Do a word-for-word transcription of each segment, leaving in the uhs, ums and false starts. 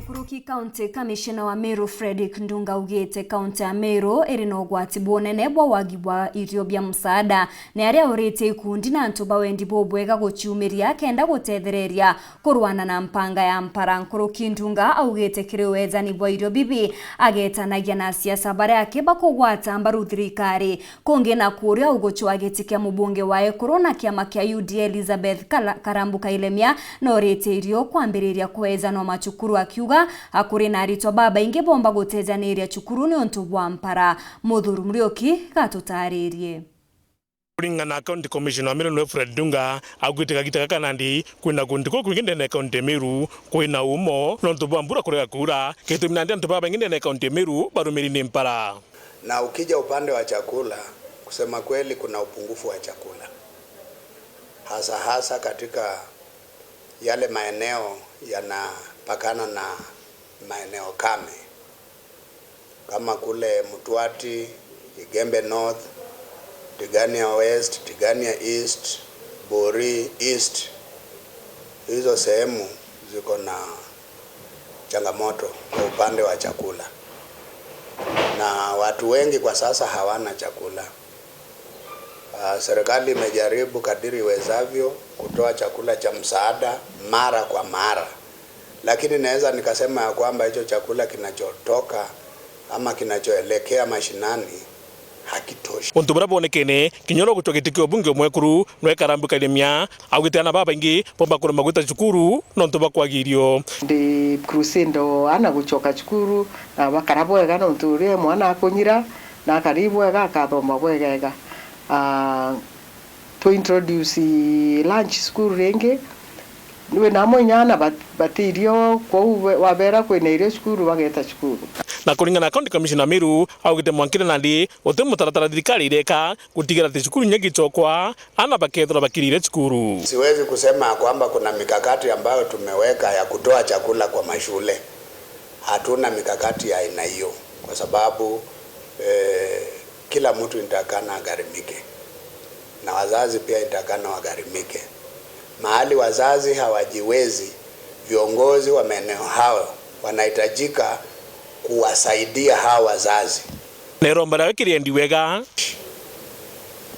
Nkuruki County Commissioner wa Meru Fredrick Ndunga augite kaunti ya Meru iri na ugwati bunene bwa wagi bwa irio bia msaada, ni aria auritie ikundi na antu ba wendi bubwega guciumiria kenda gutethereria kurwana na mpanga ya mpara. Nkuruki Ndunga augite kiri wejani bwa irio bibi, agetanagia na asiasa baria aki bakugwata mbaru thirikari. Kungi na kuria ugucwa giti kia mubunge wa Ekuru na kiama kia U D A Elizabeth Kala-, Karambu Kailemia, noritie irio kwambiriria kwejanwa macukuru, akiuga akuri na aritwa babaingi bomba gutejaniria cukuru niuntu bwa mpara. Muthuri Muriuki gatutaririe. Kuringana na County Commissioner wa Meru niwe Fred Ndunga, augite kagita gaka nandi kwina kuntu kukwingi ndene ya kaunti ya Meru kwina umo nontu bwa mbura kurega kuura, gitumi nandi antu babaingi ndene ya kaunti ya Meru barumiri ni mpara. Na ukija upande wa chakula, kusema kweli kuna upungufu wa chakula. Hasa hasa katika yale maeneo yanapakana na maeneo kame. Kama kule Mtwati, Igembe North, Tigania West, Tigania East, Buri East, hizo sehemu ziko na changamoto kwa upande wa chakula. Na watu wengi kwa sasa hawana chakula. Ah, serikali imejaribu kadiri iwezavyo kutoa chakula cha msaada mara kwa mara. Lakini naweza nikasema ya kwamba hicho chakula kinachotoka ama kinachoelekea mashinani hakitoshi. Untu buria bwonekene, kinya uria ugucwa giti kia ubunge umwekuru, nwe Karambu Kailemia, augite ana babaingi bomba kurema gwita cukuru nontu bwa kwaga irio. Ndi crusade o ana gucoka cukuru, na bakara bwega nontu uria mwana akunyira, na akari bwega, akathoma bwegega. Ah, tu introduce lunch school ringi. Wina amwe inya ana bat-, batirio kwou, we-, wabera kwina irio cukuru, bageta cukuru. Na kuringana na County Commissioner Meru, augite mwankire nandi guti mutaratara thirikari ireka gutigira ati cukuru inya gicokwa, ana bakethirwa bakirire cukuru. Siwezi kusema kwamba kuna mikakati ambayo tumeweka ya kutoa chakula kwa mashule. Hatuna mikakati ya aina hiyo kwa sababu, eh, kila mtu inatakana agharimike. Na wazazi pia inatakana wagharimike. Mahali wazazi hawajiwezi, viongozi wa maeneo hayo wanahitajika kuwasaidia hawa wazazi. Na iromba riawe kiriendi wega.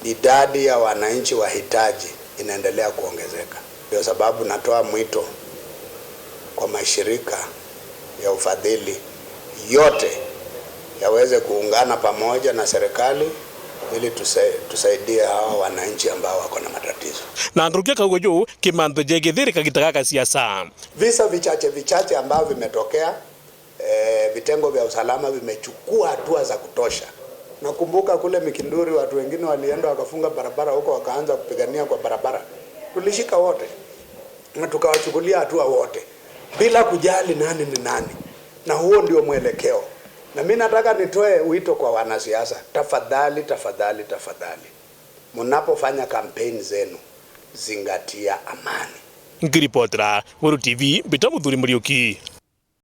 Idadi ya wananchi wahitaji inaendelea kuongezeka. Ndio sababu natoa mwito kwa mashirika ya ufadhili yote yaweze kuungana pamoja na serikali ili tusa-, tusaidie hawa wananchi ambao wako na matatizo. Na nkuruki ya kaugo juu, kimanto ja Githiri kagita gaka siasa. Visa vichache vichache ambavyo vimetokea, eh, vitengo vya usalama vimechukua hatua za kutosha. Nakumbuka kule Mikinduri watu wengine walienda wakafunga barabara huko, wakaanza kupigania kwa barabara. Tulishika wote na tukawachukulia hatua wote bila kujali nani ni nani, na huo ndio mwelekeo. Na mimi nataka nitoe wito kwa wanasiasa, tafadhali, tafadhali, tafadhali, mnapofanya kampeni zenu, zingatia amani. Nkiripotera Weru T V, mbita Muthuri Muriuki,